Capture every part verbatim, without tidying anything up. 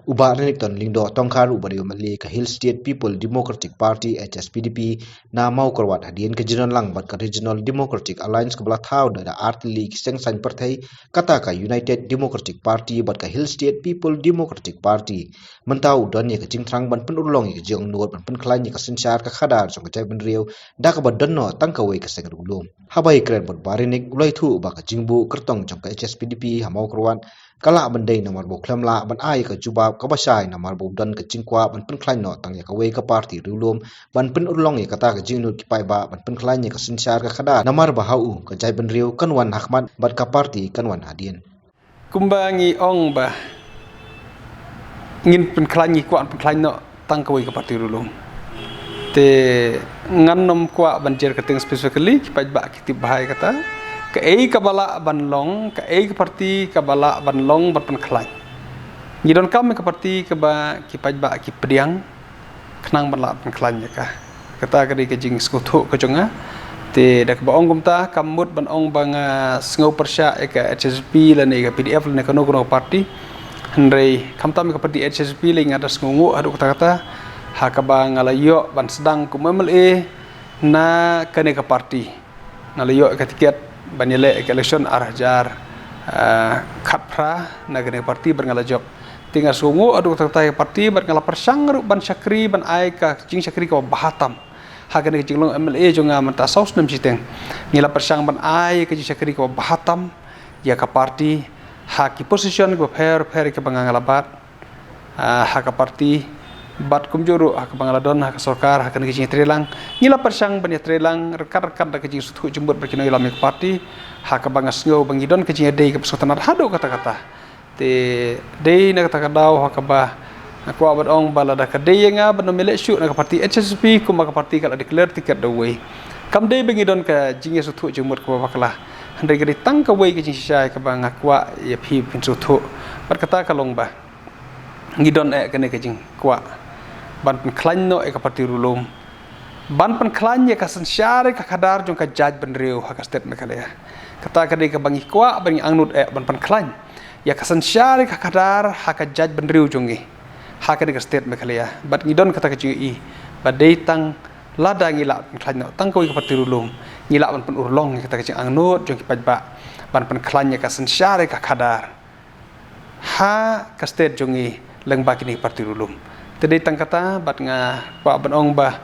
U Bah Renikton Lyngdoh Tongkhar, u ba dei u M L A ka Hill State People Democratic Party, H S P D P, na Mawkyrwat hadien ka jingdon lang bad ka Regional Democratic Alliance kaba la thaw da artylli ki seng saiñ pyrthei, kata ka United Democratic Party bad ka Hill State People Democratic Party. Mynta u don ïa ka jingthrang ban pynurlong ïa ka jingangnud ban pynkhlaiñ ïa ka synshar ka khadar jong ka jaitbynriew da kaba don noh tang kawei ka seng riewlum. Haba ïakren bad u Bah Renik, u la ïathuh ba ka jingbuh kyrtong jong ka H S P D P ha Mawkyrwat ka lah ban dei namar ba u khlem lah ban ai ka jubab kaba shai namar ba u don ka jingkwah ban pynkhlaiñ noh tang ïa kawei ka party riewlum ban pynurlong ïa kata ka jingangnud ki paidbah ban pynkhlaiñ ïa ka synshar ka khadar, namar ba ha u ka jaitbynriew kan wan hakhmat bad ka party kan wan hadien. Kumba ngi ong ba ngin pynkhlaiñ, ngi kwah pynkhlaiñ noh tang kawei ka party riewlum. Te ngan nym kwah ban jer kyrteng specifically, ki paidbah ki tip bha ïa kata. Kaei kaba lah ban long, kaei ka party kaba lah ban long ban pynkhlaiñ. Ngi donkam ïa ka party kaba ki paidbah ki pdiang khnang ban lah pynkhlaiñ ïa ka. Kata ka dei ka jingsngewthuh ka jong nga. Te da kaba ong kumta, kam mut ban ong ba nga sngew pyrshah ïa ka H S P lane ka P D F lane kano kano ka party. Hynrei khamtam ïa ka party H S P lei nga da sngewnguh haduh katta katta ha kaba nga la ïoh ban sdang kum M L A na kane ka party. Nga la ïoh ka tiket ban ïaleh ka election ar hajar, ah, khatphra na kane ka party bad nga la jop. Te nga sngewnguh haduh katta katta ïa ka party bad nga la pyrshang ruh ban shakri, ban ai ka jingshakri kaba bha tam. Ha kane ka jinglong M L A jong nga mynta saw snem shiteng, ngi la pyrshang ban ai ka jingshakri kaba bha tam ïa ka party ha ki position kiba pher pher kiba nga nga la bat, ah, ha ka party bad kumjuh ruh ha kaba nga la don ha ka sorkar, ha kane ka jingtreilang. Ngi la pyrshang ban ïatreilang ryngkat ryngkat da ka jingsngewthuh jingmut bad ki nongïalam ïa ka party ha kaba nga sngew ba ngi don ka jingïadei kaba sngewtynnat haduh katta katta. Te dei na kata ka daw ha kaba nga kwah ban ong ba lada ka dei ïa nga ban ym ïaleh shuh na ka party H S P kumba ka party ka la declare tiket da uwei, kam dei ba ngi don ka jingïasngewthuh jingmut kaba bakla. Hynrei ka dei tang kawei ka jingshisha kaba nga kwah ïa phi phin sngewthuh. Bad kata ka long ba ngi don eh kane ka jingkwah ban pynkhlaiñ noh ïa ka party riewlum, ban pynkhlaiñ ïa ka synshar ïa ka khadar jong ka jaitbynriew ha ka state Meghalaya. Kata ka dei kaba ngi kwah, ba ngi angnud eh ban pynkhlaiñ ïa ka synshar ïa ka khadar ha ka jaitbynriew jong ngi ha kane ka state Meghalaya. Bad ngi don kata ka jingïohi ba dei tang lada ngi lah pynkhlaiñ noh tang kawei ka party riewlum, ngi lah ban pynurlong ïa kata ka jingangnud jong ki paidbah ban pynkhlaiñ ïa ka synshar ïa ka khadar ha ka state jong ngi lyngba kine ki party riewlum. Te dei tang kata bad nga kwah ban ong ba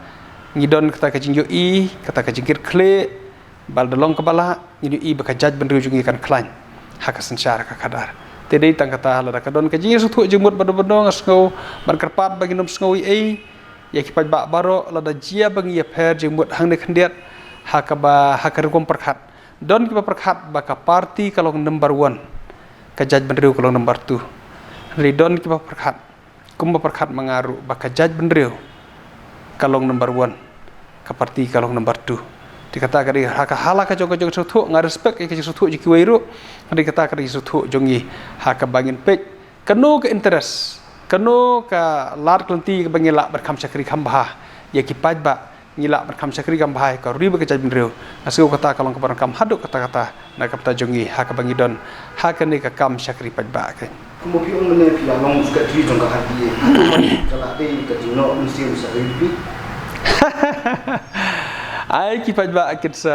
ngi don kata ka jingïohi, kata ka jingkitkhlieh, ba lada long kaba lah, ngin ïohi ba ka jaitbynriew jong ngi kan khlaiñ ha ka synshar ka khadar. Te dei tang kata, lada ka don ka jingïasngewthuh jingmut bad bad nga sngew ban kyrpad ba ngin ym sngew ei ei ïa ki paidbah baroh lada jia ba ngi ïapher jingmut hangne khyndiat ha kaba, ha ka rukom pyrkhat. Don kiba pyrkhat ba ka party ka long number one, ka jaitbynriew ka long number two. Hynrei don kiba pyrkhat, kumba pyrkhat ma nga ruh, ba ka jaitbynriew ka long number one, ka party ka long number two. Te kata ka dei ha ka, ha la ka jong ka jingsngewthuh, nga respect ïa ka jingsngewthuh jong kiwei ruh. Hynrei kata ka dei jingsngewthuh jong ngi ha kaba ngin peit kano ka interest, kano ka lad ka lynti kaba ngi lah ban kham shakri kham bha ïa ki paidbah, ngi lah ban kham shakri kham bha ïa ka ri bad ka jaitbynriew. Nga sngew kata ka long kaba donkam haduh katta katta na ka bynta jong ngi ha kaba ngi don ha kane ka kam shakri paidbah. Kumba phi ong mynne, phi la long secretary jong ka R D A. Ka la dei ka jingnoh mynsiem sa ka U D P. Ai, ki paidbah kin sa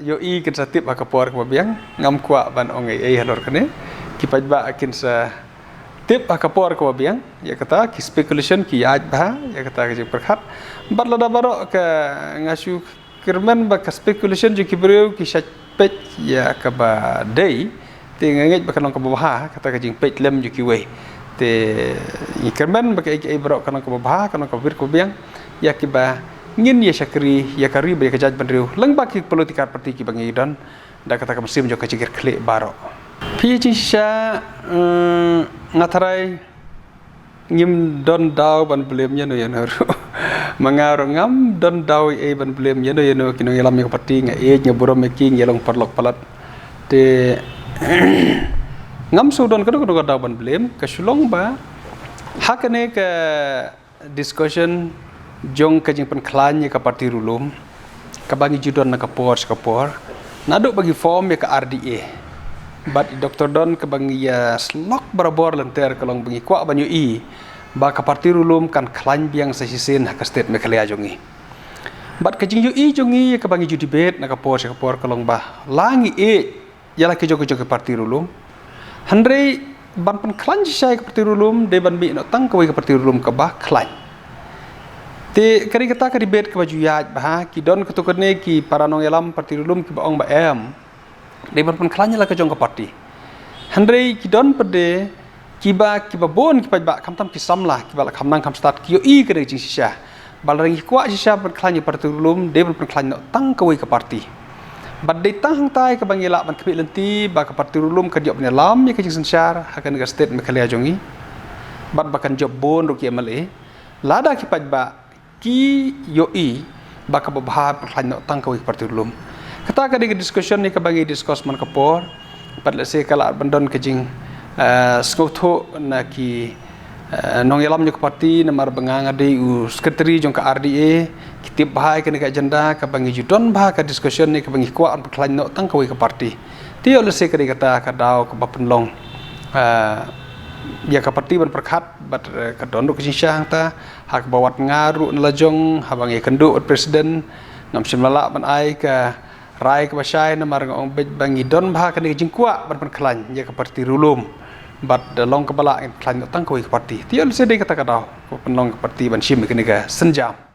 ïohi, kin sa tip ha ka por kaba biang. Ngam kwah ban ong ei ei halor kane. Ki paidbah kin sa tip ha ka por kaba biang ïa kata, ki speculation ki ïaid bha ïa kata ka jingpyrkhat. Bad lada baroh ka, nga shu kyrmen ba ka speculation jong ki briew ki shait peit ïa kaba dei. Te nga ngeit ba kan long kaba bha kata ka jingpeit lem jong kiwei. Te ngi kyrmen ba kaei kaei baroh kan long kaba bha, kan long kaba bit kaba biang ïa kiba ngin ïa shakri ïa ka ri bad ïa ka jaitbynriew lyngba ki political party kiba ngi don da kata ka mynsiem jong ka jingkitkhlieh baroh. Phi jingshisha, eh, nga tharai ngim don daw ban blame ïano ïano ruh. Ma nga ruh ngam don daw ei ei ban blame ïano ïano, ki nongïalam ïa ka party nga ïeit, nga burom ïa ki, ngi long paralok palat. Te ngam shu don kano kano ka daw ban blame, ka shu long ba ha kane ka discussion jong ka jingpynkhlaiñ ïa ka party riewlum kaba ngi ju don na ka por sha ka por, naduh ba ngi form ïa ka R D A. Bad i Doktor Don, kaba ngi ïa slok barabor lynter ka long ba ngi kwah ban ïohi ba ka parti Rilum kan khlaiñ biang sa shisien ha ka state Meghalaya jong ngi. Bad ka jingïohi jong ngi ïa kaba ngi ju debate na ka por sha ka por ka long ba la ngi ïeit ïa la ki jong ki jong ki parti Rilum, hynrei ban pynkhlaiñ shisha ïa ka parti Rilum dei ban mih noh tang kawei ka parti Rilum kaba khlaiñ. Te ka dei kata ka debate kaba ju ïaid bha, ki don katto katne ki para nongïalam parti Rilum kiba ong ba em, dei ban pynkhlaiñ ïa la ka jong ka parti. Hynrei ki don pat de kiba, kiba bun ki paidbah, khamtam ki samla kiba la kham nang kham stad, ki ïohi ka dei ka jingshisha. Ba la ngi kwah shisha ban pynkhlaiñ ïa ka parti Rilum, dei ban pynkhlaiñ noh tang kawei ka parti. Bad dei tang hangtai kaba ngi lah ban khmih lynti ba ka parti Rilum kan ïoh ban ïalam ïa ka jingsynshar ha kane ka state Meghalaya jong ngi. Bad ba kan jop bun ruh ki M L A. Lada ki paidbah ki ïohi ba kaba bha pynkhlaiñ noh tang kawei ka parti Rilum. Kata ka dei ka discussion ne kaba ngi discuss man ka por. Bad lehse ka lah ban don ka jing, eh, sngewthuh na ki, eh, nongïalam jong ka parti, namar ba nga nga dei u secretary jong ka R D A, ki tip bha ïa kane ka agenda kaba ngi ju don bha ka discussion ne kaba ngi kwah ban pynkhlaiñ noh tang kawei ka parti. Te ïoh lehse ka dei kata ka daw kaba pynlong, eh, ïa ka parti ban pyrkhat. Bad, eh, ka don ruh ka jingshisha hangta, ha kaba wat nga ruh na la jong, haba ngi ïakynduh bad president, ngam shym la lah ban ai ka rai kaba shai, namar nga ong beit ba ngi don bha kane ka jingkwah ban pynkhlaiñ ïa ka parti Rilum. Bad, eh, long kaba lah ngin pynkhlaiñ noh tang kawei ka parti. Te ïoh lehse dei kata ka daw kaba pynlong ka parti ban shim ïa kane ka sienjam.